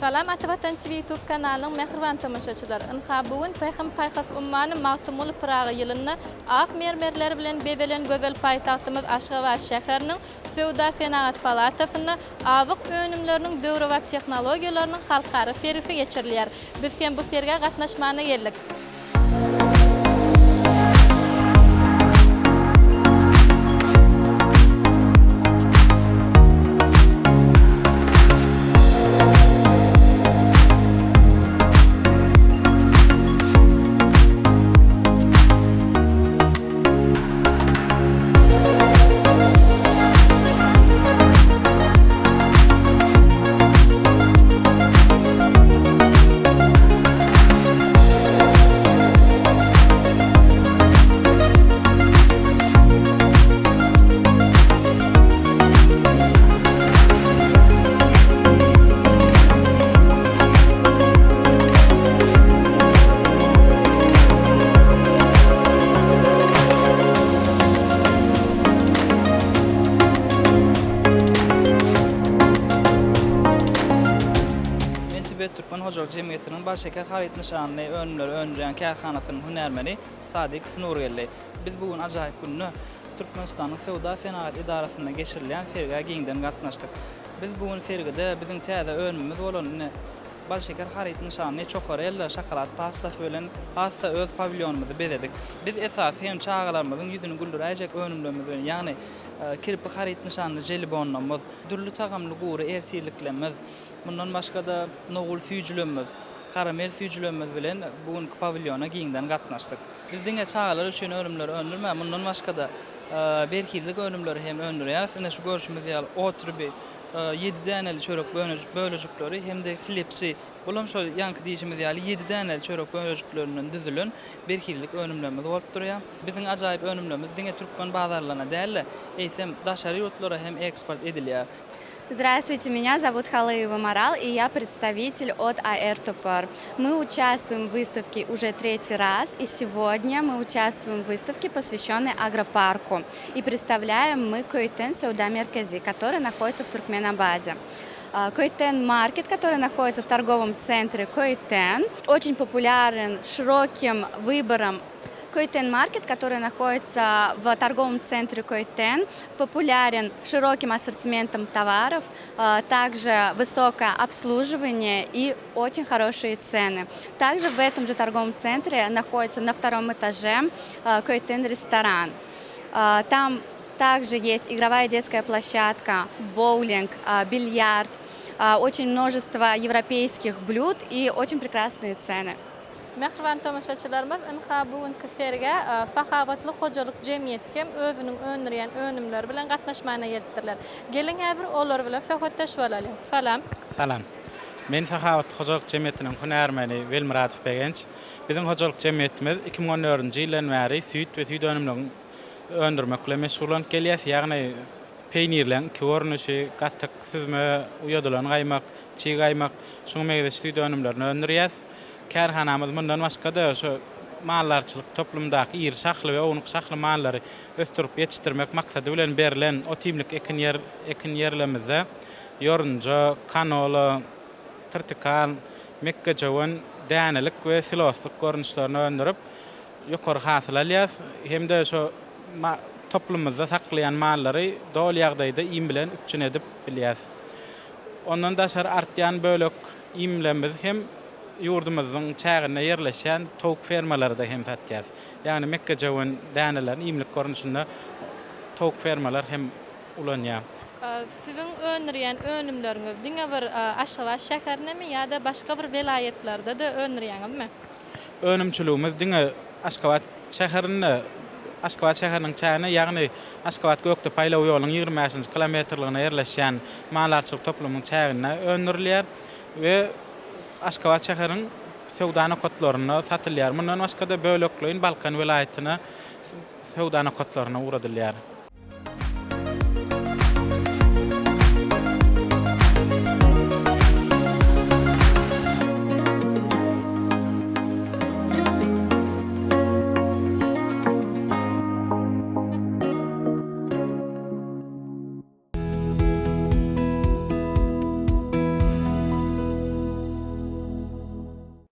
Salam Ata Watan TV YouTube kanalynyň mähriban tomaşaçylary! Ynha bu gün Pähim-paýhas ummany Magtymguly Pyragy ýylynda ak mermerler bilen bezelen gözel paýtagtymyz Aşgabat şäheriniň Söwda-senagat palatasynda azyk önümleriniň döwrebap tehnologiýalarynyň halkara sergisi geçirilýär. Biz hem bu sergä gatnaşmana geldik. Men Tibet Türkmen hojalyk jemgyýetiniň Balşeker haryt nyşanly önümleri öndürýän kärhanasynyň hünärmeni Sadykow Nurgeldi. Biz bu gün ajaýyp günde Türkmenistanyň Söwda-senagat edarasynda geçirilýän sergä giňden gatnaşdyk. Biz bu gün sergide biziň täze önümimiz bolan ine, Balşeker haryt nyşanly Çokorella şokolad pastasy bilen has-da öz pawilýonymyzy bezedik. Biz esasy hem çagalarymyzyň ýüzüni güldüräýjek önümlerimiz bilen, ýagny Kirpi haryt nyşanly jelibonlarymyz, dürli tagamly gury ertirliklerimiz, mundan başga-da nogul süýjülerimiz, karamel süýjülerimiz bilen bu günki pawilýona giňden gatnaşdyk. Biz diňe çagalar üçin önümleri öndürmän, mundan başga-da berhizlik önümleri hem öndürýäris. Ine şu görşümiz ýaly otrubi, ýedi däneli çörek bölejikleri hem-de hlepsi, bulam şol ýaňky diýşimiz ýaly ýedi däneli çörek bölejiklerinden düzülen berhizlik önümlerimiz bolup durýar. Biziň ajaýyp önümlerimiz diňe türkmen bazarlaryna däl-de, eýsem, daşary ýurtlara hem eksport edilýär. Здравствуйте, меня зовут Халыева Марал, и я представитель от АР Топар. Мы участвуем в выставке уже третий раз, и сегодня мы участвуем в выставке, посвященной агропарку. И представляем мы Köýten Söwda Merkezi, который находится в Туркменабаде. Köýten Маркет, который находится в торговом центре Köýten, очень популярен широким выбором Köýten Маркет, который находится в торговом центре Köýten, популярен широким ассортиментом товаров, также высокое обслуживание и очень хорошие цены. Также в этом же торговом центре находится на втором этаже Köýten ресторан. Там также есть игровая детская площадка, боулинг, бильярд, очень множество европейских блюд и очень прекрасные цены. Mähriban tomaşaçylarymyz, ynha bu günki sergä Sahabatly hojalyk jemgyýeti hem özüniň öndürýän önümleri bilen gatnaşmana gelipdirler. Geliň häzir olar bilen söhbetdeş bolalyň. Salam. Salam. Men Sahabatly hojalyk jemgyýetiniň hünärmeni Welmyradow Begenç. Biziň hojalyk jemgyýetimiz 2014-nji ýyldan bäri süýt we süýt önümlerini öndürmek bilen meşgullanyp gelýäs. Ýagny peýnirleň iki görnüşi, gatyk, süzme, uýadylan gaýmak, çig gaýmak, şuňa meňzeş süýt önümlerini öndürýäs. Kärhanamyz mundan başga-da şu maldarçylyk toplumyndaky iri şahly we ownuk şahly mallary ösdürip ýetişdirmek maksady bilen berlen ot-iýmlik ekin ýer ekin ýerlerimizde ýorunja, kanola, trtikal, mekgejöwen, dänelik we siloslyk görnüşlerini öndürip, ýokary hasyl alýarys hem-de şu toplumymyzda saklaýan mallary doly ýagdaýda iým bilen üpjün edip bilýäris. Ondan daşary artýan bölek iýmlerimizi hem ýurdumyzyň çäginde ýerleşýän towuk fermalarda hem satýarys. Ýagny mekgejöwen dänelerini iýmlik görnüşinde towuk fermalar hem ulanýar. Siziň öndürýän önümleriňiz diňe bir Aşgabat şäherindemi ýa-da başga bir welaýatlarda-da öndürýäňizmi? Önümçiligimiz diňe Aşgabat şäherinde, Aşgabat şäheriniň çäginde, ýagny Aşgabat-Gökdepe aýlaw ýolunyň 25-nji kilometrliginde ýerleşýän maldarçylyk toplumynyň çäginde öndürilýär we Aşgabat şäheriniň söwda nokatlarynda satylýar. Mundan başga-da bölekleýin Balkan welaýatyna söwda nokatlaryna ugradylýar.